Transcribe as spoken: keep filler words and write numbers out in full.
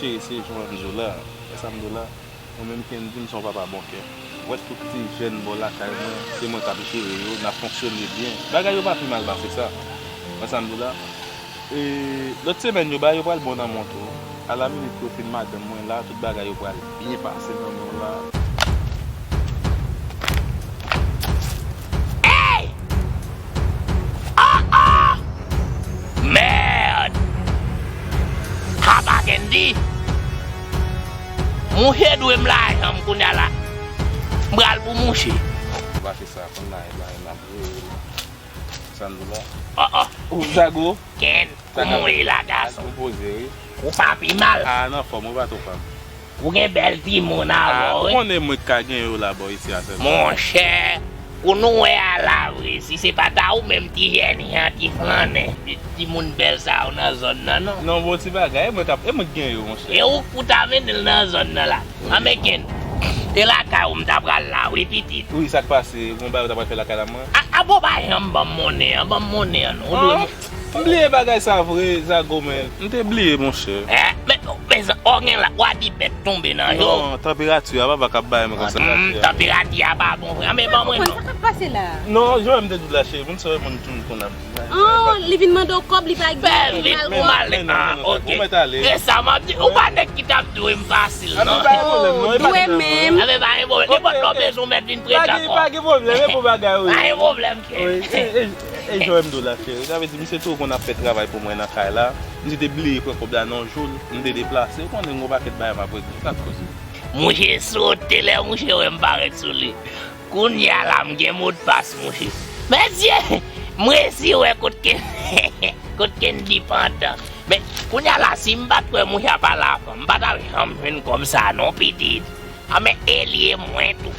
Cheri, se jan m di w la. Wè sa m di w la? Mwen menm Kendy, m se yon papa bon kè. Wè tout ti jèn bò lakay mwen, se mwen k ap jere yo, n ap fonksyone byen. Bagay yo pa pi mal pase sa. Wè sa m di w la? E, lòt semèn yo, bagay yo pral bon nan men w tou. Alaminit ke w fin madanm mwen la, tout bagay yo pral byen pase nan men w la. Hey! Oh, oh! Merde! Apa Kendy? Mouche dwe m lajan m kounye a la. M pral pou mouche. Ou pa fè sa, konn la, e la, e la. Sa n di la? Oh, oh! Ou Zago? Ken, kouman w ye la, gason? Ou poze, wi. Ou pa pi mal? A, nan fòm, ou pa twò fòm. Ou gen bèl timoun avè w, wi. Ou konnen mwen k ka gen yo la bò isi a sèlman. Monchè, pou nou wè a la vre, si se pa ta ou menm ti jèn jan ki flannen, ti, timoun bèl sa yo nan zòn nan, non. Non, bon ti bagay, e mwen k ap, e mwen k gen yo, monchè. E ou k pou ta mennen l nan zòn nan la. Anben Ken, e lakay ou m ta pral la, wi, pitit. Wi, sa k pase? Gon bagay ou ta pral fè lakay la, mwen? A, a, bon, pa janm ban m monnen an, ban m monnen an, non. Ou dwe. M bliye bagay sa vre, Zago, men m te bliye, monchè. Eh, men, men, o gen la, w a di bèt tonbe nan yo. Non, tanperati a, papa, k ap bay mwen konsa. Hmm, tanperati a pa bon vre. Men ban mwen non. Sa k ap pase la? Non, jan m te di w la, cheri, moun sa yo, moun toujou konn ap di. Oh, li vin mande w kòb, li pa gen, li mal kòb. Fè vit pou m ale. Ah, ok. Ou mèt ale. E sa m ap di, ou pa nèg ki t ap dwe m fasil, non. Dwe menm. Anben pa gen pwoblèm. Nenpòt lè w bezwen w mèt vin prete ankò. Pa gen pwoblèm, e bon bagay, wi. Pa gen pwoblèm, cheri. Wi, e, e, e jan m di w la, cheri. Sa vle di, misye tou konn ap fè travay pou mwen nan kay la. Misye te bliye pran kòb la nan jou l, m te deplase. Ou konnen gon pakèt bagay m ap regle. Sa k koze? Mouche sote lè mouche wè m parèt sou li. Kounye a la, m gen modpas, mouche. Mesye, m resi wè kot Ken, kot Kendy pantan. Men, kounye a la, si m pa t wè mouche ap pale avè m, m pa t ap janm jwenn kòb sa non, pitit. Anben, e li e mwen tou.